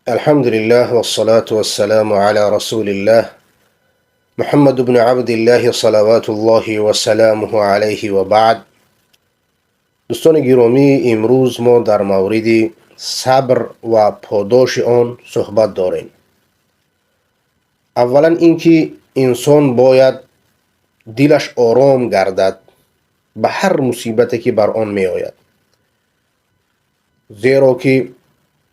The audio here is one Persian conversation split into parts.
الحمد لله والصلاة والسلام على رسول الله محمد بن عبد الله صلوات الله و سلامه علیه و بعد. دوستان گرامی، امروز ما در مورد صبر و پاداش آن صحبت داریم. اولا اینکه انسان باید دلش آرام گردد به هر مصیبتی که بر آن می آید، زیرا که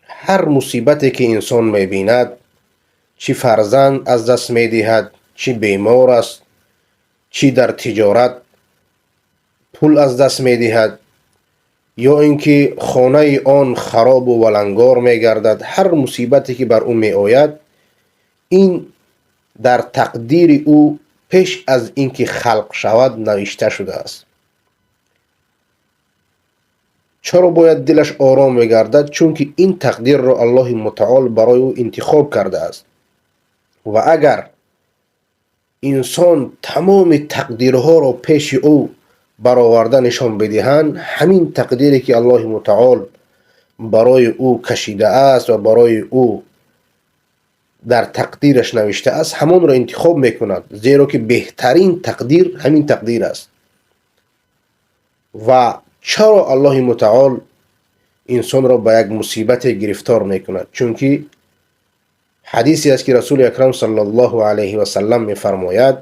هر مصیبتی که انسان می بیند، چی فرزند از دست می دهد، چی بیمار است، چی در تجارت پول از دست می دهد، یا اینکه خانه آن خراب و ولنگار می گردد، هر مصیبتی که بر او می آید، این در تقدیر او پیش از اینکه خلق شود نوشته شده است. چرا باید دلش آرام بگردد؟ چون که این تقدیر را الله متعال برای او انتخاب کرده است. و اگر انسان تمام تقدیرها را پیش او برآورده نشان بدهند، همین تقدیری که الله متعال برای او کشیده است و برای او در تقدیرش نوشته است، همان را انتخاب میکند، زیرا که بهترین تقدیر همین تقدیر است. و چرا الله متعال انسان را به یک مصیبت گرفتار میکند؟ چون که حدیثی است که رسول اکرم صلی الله علیه و سلم میفرماید: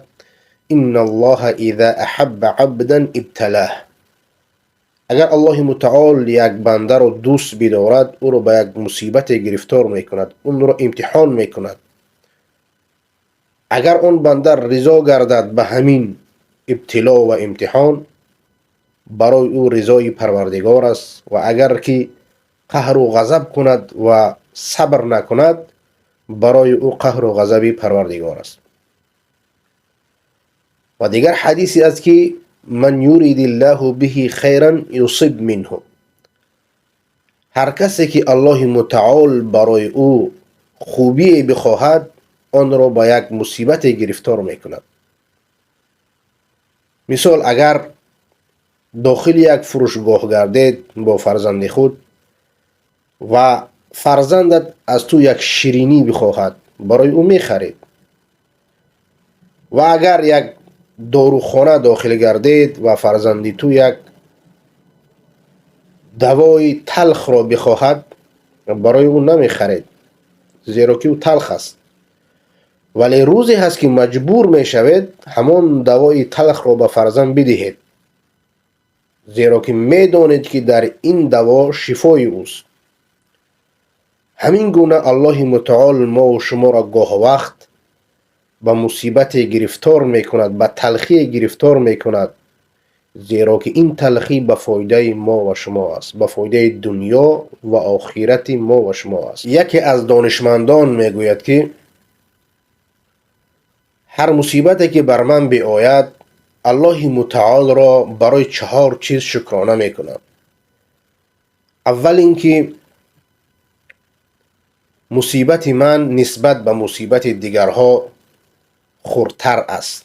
ان الله اذا احب عبدا ابتلاه. اگر الله متعال یک بنده را دوست بدارد، او را به یک مصیبت گرفتار میکند، اون را امتحان میکند. اگر آن بنده رضا گردد به همین ابتلا و امتحان، برای او رضای پروردگار است. و اگر که قهر و غضب کند و صبر نکند، برای او قهر و غضب پروردگار است. و دیگر حدیثی است که من یرید الله به خیرا یصب منه. هر کسی که الله متعال برای او خوبی بخواهد، آن را با یک مصیبت گرفتار میکند. مثال، اگر داخل یک فروشگاه گردید با فرزند خود و فرزندت از تو یک شیرینی بخواهد، برای او میخرید. و اگر یک داروخانه داخل گردید و فرزندی تو یک دوای تلخ را بخواهد، برای او نمیخرید، زیرا که او تلخ است. ولی روزی هست که مجبور میشوید همان دوای تلخ را به فرزند بدهید، زیرا که میدانید که در این دوا شفای اوست. همین گونه الله متعال ما و شما را گاه وقت به مصیبت گرفتار میکند، به تلخی گرفتار میکند، زیرا که این تلخی به فایده ما و شما است، به فایده دنیا و آخرت ما و شما است. یکی از دانشمندان میگوید که هر مصیبتی که بر من بیاید، الله متعال را برای چهار چیز شکرانه میکنم. اول اینکه مصیبت من نسبت به مصیبت دیگرها خردتر است.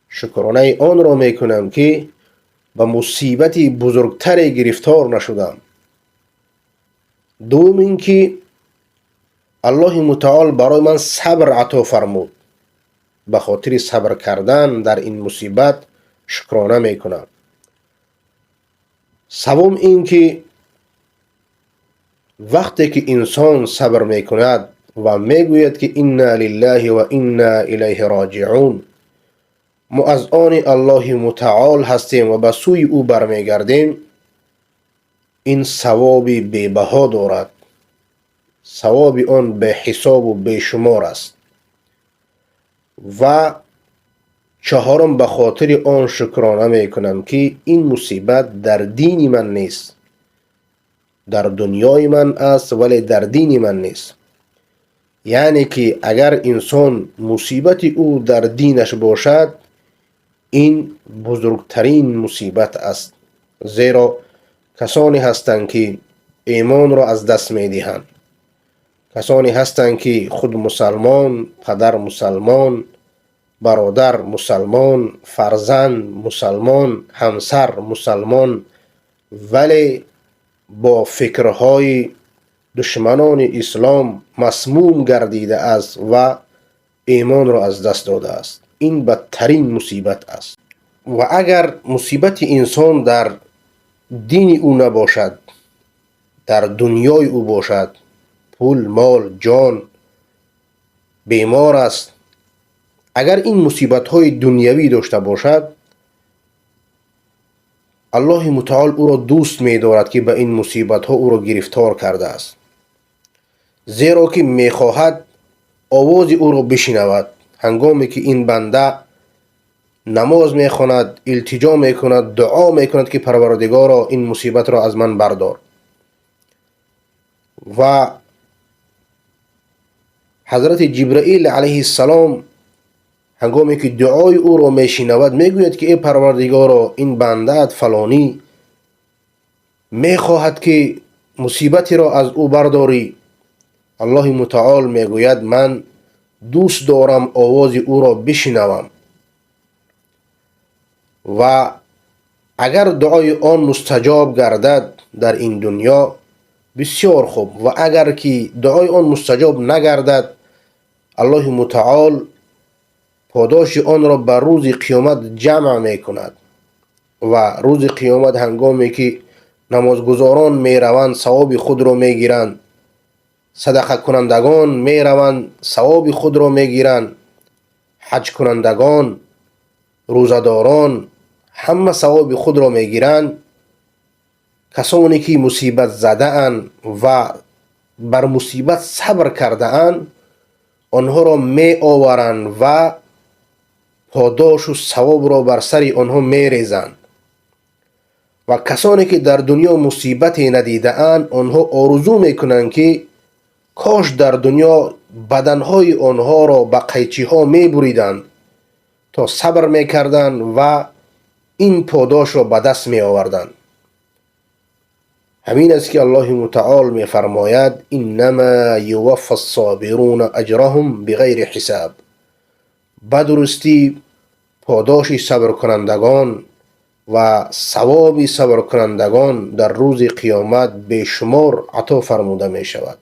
شکرانه آن را میکنم که به مصیبت بزرگتر گرفتار نشدم. دوم اینکه الله متعال برای من صبر عطا فرمود، به خاطر صبر کردن در این مصیبت شکرانه میکنم. سوم اینکه وقتی که انسان صبر میکند و میگوید که انا لله و انا الیه راجعون، ما از آن الله متعال هستیم و به سوی او برمیگردیم، این ثواب بی‌بها دارد. ثواب آن به حساب و بیشمار است. و چهارم، به خاطر آن شکرانه میکنم که این مصیبت در دین من نیست، در دنیای من است ولی در دین من نیست. یعنی که اگر انسان مصیبت او در دینش باشد، این بزرگترین مصیبت است، زیرا کسانی هستند که ایمان را از دست میدهند، کسانی هستند که خود مسلمان، پدر مسلمان، برادر مسلمان، فرزند مسلمان، همسر مسلمان، ولی با فکرهای دشمنان اسلام مسموم گردیده است و ایمان را از دست داده است. این بدترین مصیبت است. و اگر مصیبت انسان در دین او نباشد، در دنیای او باشد، پول، مال، جان، بیمار است، اگر این مصیبت های دنیوی داشته باشد، الله متعال او را دوست می دارد که به این مصیبت ها او را گرفتار کرده است، زیرا که می خواهد آواز او را بشنود. هنگامی که این بنده نماز می خواند، التجا می کند، دعا می کند که پروردگارا این مصیبت را از من بردار. و حضرت جبرئیل علیه السلام هنگامی که دعای او را می شنود می گوید که ای پروردگارا، این بنده فلانی می خواهد که مصیبتی را از او برداری. الله متعال می گوید من دوست دارم آواز او را بشنوم. و اگر دعای آن مستجاب گردد در این دنیا بسیار خوب، و اگر که دعای آن مستجاب نگردد، الله متعال پاداش آن را بر روز قیامت جمع می کند. و روز قیامت هنگامی که نمازگزاران می روند ثواب خود را می گیرند، صدقه کنندگان می روند ثواب خود را می گیرند، حج کنندگان، روزه‌داران همه ثواب خود را می گیرند. کسانی که مصیبت زده اند و بر مصیبت صبر کرده اند، آنها را می آورند و پاداش و ثواب را بر سر آنها می ریزند. و کسانی که در دنیا مصیبت ندیده اند، آنها آرزو می کنند که کاش در دنیا بدنهای آنها را به قیچی ها می بریدند تا صبر می کردند و این پاداش را به دست می آوردند. همین است که الله متعال می فرماید انما یوفى الصابرون اجرهم بغیر حساب. بدرستی پاداش صبر کنندگان و ثواب صبر کنندگان در روز قیامت بیشمار عطا فرموده می شود.